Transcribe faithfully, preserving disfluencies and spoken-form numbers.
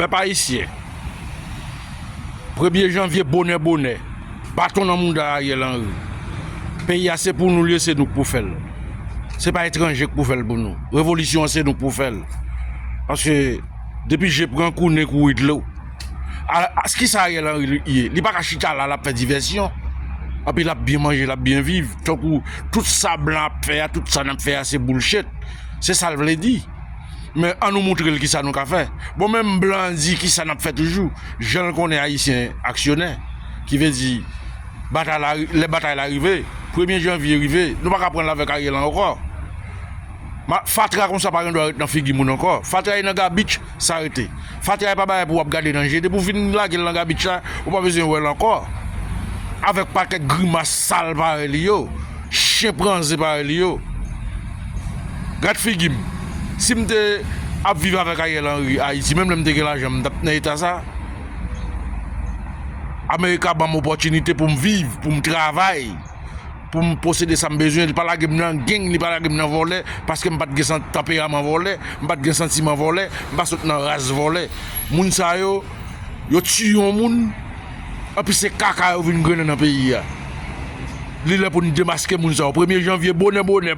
Pèp ayisyen, premye janvye bonè bonè, baton nan mouda Ariel Henry. Peyi a se pou nou l ye, se nou k pou fè l. Se pa etranje k pou fè l pou nou. Revolisyon an se nou k pou fè l. Paske depi je pran kou, nen kouri dlo. A, a, kisa Ariel Henry ye? Li pa ka chita la, l ap fè divèsyon. Anpi l ap byen manje, l ap byen viv. Tankou tout sa blan ap fè a, tout sa n ap fè a, se bullshit. Se sa l vle di. Men an nou moutre l kisa nou ka fè. Bon, menm blan an di kisa n ap fè toujou. Jan l konnen ayisyen aksyonè. Ki vle di, batay la, lè batay la rive, premye janvye rive, nou pa ka pran l avèk Ariel ankò. Ma, fatra konsa pa gen dwa ret nan figi moun ankò. Fatra e nan gabich, sa rete. Fatra e pa bagay pou w ap gade nan je. Depi w fin lage l nan gabich la, ou pa bezwen wè l ankò. Avèk pakèt grimas sal parèy li yo, chen pranze parèy li yo. Gad figi m. Si m te ap viv avèk Ariel Henry Ayiti, menm lè m te gen lajan, m t ap nan eta sa. Amerika ban m opòtinite pou m viv, pou m travay, pou m posede sa m bezwen. Li pa lage m nan gang, li pa lage m nan vòlè, paske m pa t gen san-, tanperaman vòlè, m pa t gen santiman vòlè, m pa sot nan ras vòlè. Moun sa yo, yo tiye yon moun, anpi se kaka yo vin grennen nan peyi a. Li lè pou n demaske moun sa yo. Premye janvye, bonè, bonè,